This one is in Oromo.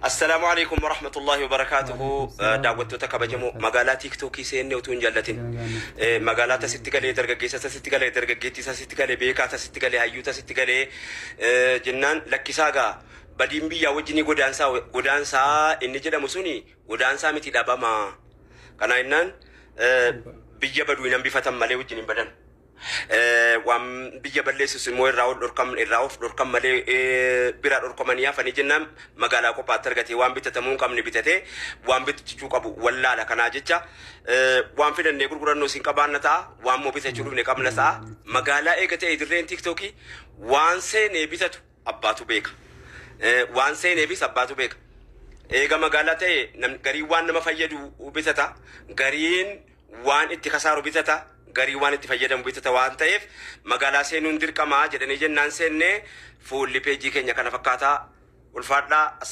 Assalaamu alaikum warahmatullahi wabarakaatuhu. Waalaikum salaam Daawwattoota kabajamoo, warahmatullahi. Magaalaa Tiiktookii seenne utuu hin jaallatin. Magaalaa tasitti galee, dargaggeessa tasitti galee, dargaggeettii tasitti galee, beekaa tasitti galee, hayyuu tasitti galee jennaan lakkisaa gaa badiin biyyaa wajjinii godaansaa godaansaa inni jedhamu suni godaansaa miti dhabama. Kana jennaan biyya baduu hin hambifatan malee wajjin hin badan. Waan biyya balleessus immoo irraa of dhorkan, irraa of dhorkan malee biraa dhorkamanii hafanii jennaan magaalaa qophaatti argatee waan bitatamuu hin qabne bitatee waan bitachuu qabu wallaala. Kanaa jecha waan fidannee gurgurannu isin qabaanna ta'a, waan immoo bitachuu dhufne qabna ta'a. Magaalaa eega ta'e dirreen Tiiktookii waan seenee bitatu abbaatu beeka. Waan seeneefis abbaatu beeka. Eega magaalaa ta'e gariin waan nama fayyadu bitata, gariin waan itti kasaaru bitata, garii waan itti fayyadamu bitata. Waan ta'eef magaalaa seenuun dirqamaa jedhanii jennaan seennee fuulli peejii keenya kana fakkaataa. Ulfaadhaa.